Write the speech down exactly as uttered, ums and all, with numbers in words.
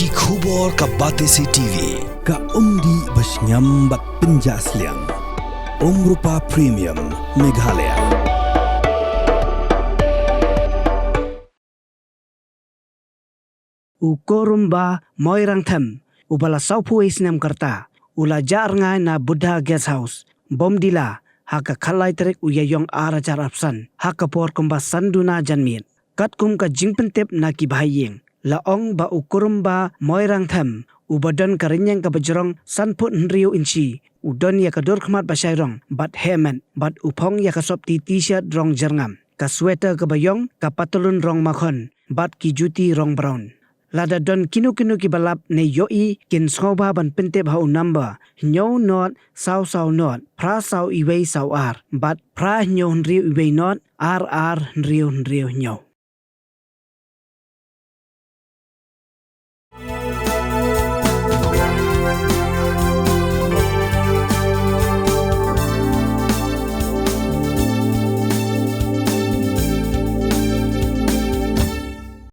Ki khubor ka Batesi T V, ka umdih ba shngiam bad pynjah sliang. Umrupa Premium, Meghalaya. U Kurumba Moirangthem, uba la sawphew wei snem ka rta, u la jah rngai na Buddha Guest House, Bomdila, ha ka khatlai tarik u Ïaïong ar hajar arphew san, ha ka por kumba san duna janmiet. Katkum ka jingpyntip na ki bahaïing, la ong ba u Kurumba Moirangthem, uba don ka rynïeng kaba jrong san phut hynriew inchi, u don ïa ka dur khmat ba shai rong bad heh met, bad u phong ïa ka sopti T-shirt rong jyrngam, ka sweater kaba ïong, ka patalun rong makhon, bad ki juti rong brown. Lada don kino kino kiba lap ne ïohi, kin sngewbha ban pyntip ha u number hynñiew not saw saw not phra saw iwei saw ar bad phra hynñiew hynriew iwei not ar ar hynriew hynriew hynñiew.